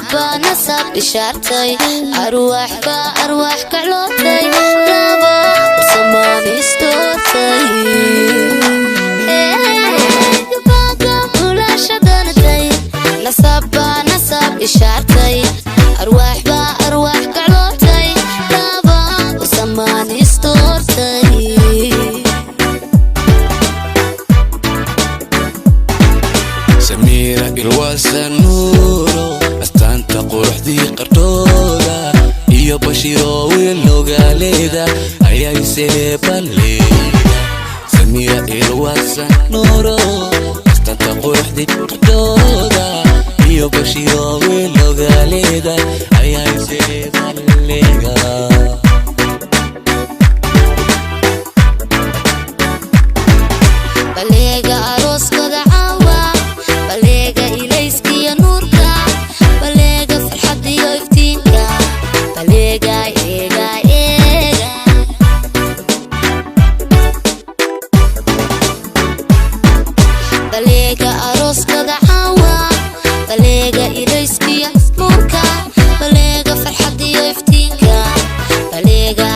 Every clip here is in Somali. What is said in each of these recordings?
Nasab baa nasab ishaartay, arwaax baa arwaax kaclootay, laba samaan istoortay. Nasab baa nasab ishaartay, arwaax baa arwaax kaclootay, laba samaan istoortay. Samiira Ilwaasa Nuuro, astaanta quruxdii qardhooda, iyo Bashiro wiilnogaaleeda ayaa iseebaleeda. Samiira Ilwaasa Nuuro, astaanta quruxdii qardhooda, iyo Bashiro wiilnogaaleeda ayaa iseebaleega. Baleega arooskooda caawa, baleega ilayskiyo nuurka, baleega farxadiyo iftiinka, baleega eega eega. Baleega arooskooda caawa, baleega ilayskiyo nuurka, baleega farxadiyo iftiinka, baleega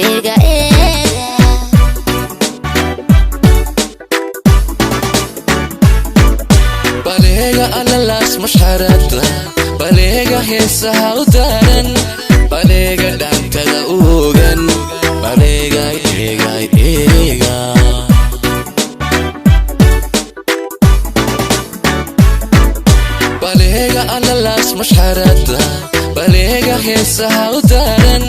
eega eega. Baleega alalaas mashxarada, baleega heesaha u daaran, baleega dhaantada ugan, baleega eega eega. Baleega alalaas mashxarada, baleega heesaha u daaran,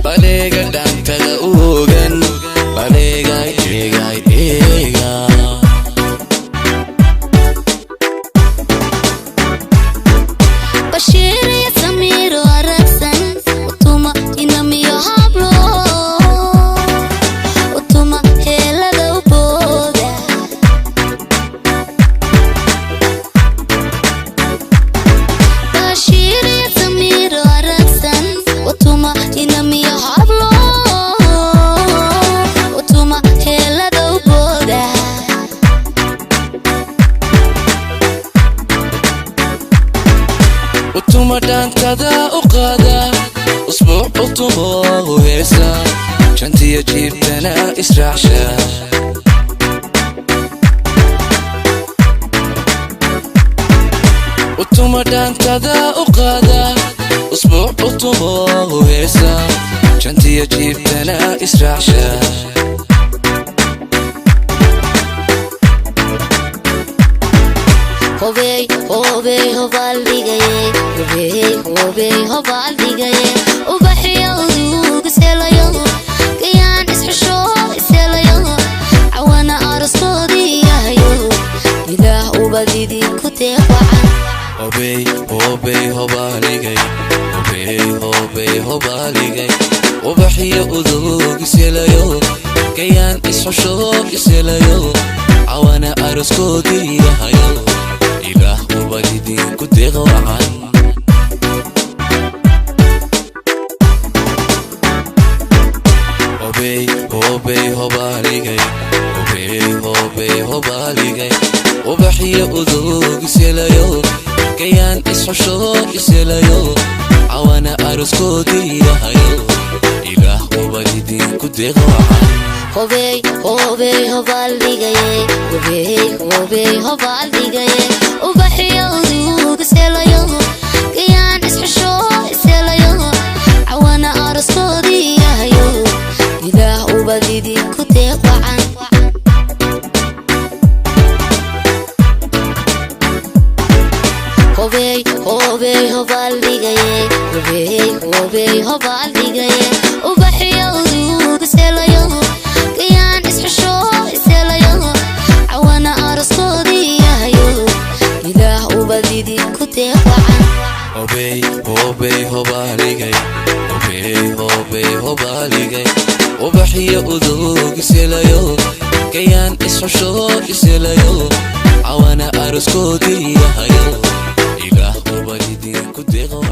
baleega dhaantada ugan, baleega eega eega. Bashiir iyo Samiiro aragsan, utuma inamiyo hablo, utuma heelada u booda. Bashiir iyo Samiiro aragsan, utuma inamiyo hablo, utuma heelada u booda. Utuma dhaantada u qaada, usbuuc utumo heesa, jantiyo jiibtana israacsha. Utuma dhaantada u qaada, usbuuc utumo heesa, jantiyo jiibtana israacsha. Hobey hobey hobaaldhigaye, hobey hobey hobaaldhigaye, ubaxyowduug iselayo, gayaan isxusho iselayo, cawana araskoodii yahayo, Ilaah ubadidii ku deeqwacan. Hobey hobey hobaaligay, hobey hobey hobaaligay, ubaxiyo udug iselayo, gayaan isxusho iselayo, cawana aroskoodii yahayo, Ilaah ubadidin ku deeq wacan. Hobey hobey hobaaligay, hobey hobey hobaaligay, ubaxiyo udug iselayo, gayaan isxusho iselayo, cawana aroskoodii yahayo, Ilaah ubadidin ku deeq wacan. Hobey hobey hobaaldhigaye, hobey hobey hobaaldhigaye, ubaxyowduug iselayo, gayaan isxusho iselayo, cawana araskoodii yahayo, Ilaah ubadidii ku deeq wacan. Hobey hobey hobaaldhigaye, hobey hobey hobaaldhigaye, ubaxyowduug iselayo, gayaan isxusho iselayo, cawana araskoodii yahayo, Ilaah ubadidii ku deeq wacan. Hobey hobey hobaaligay, hobey hobey hobaaligay, ubaxiyo udug iselayo, gayaan isxusho iselayo, cawana aroskoodii yahayo, Ilaah ubadidin ku deeq wacan.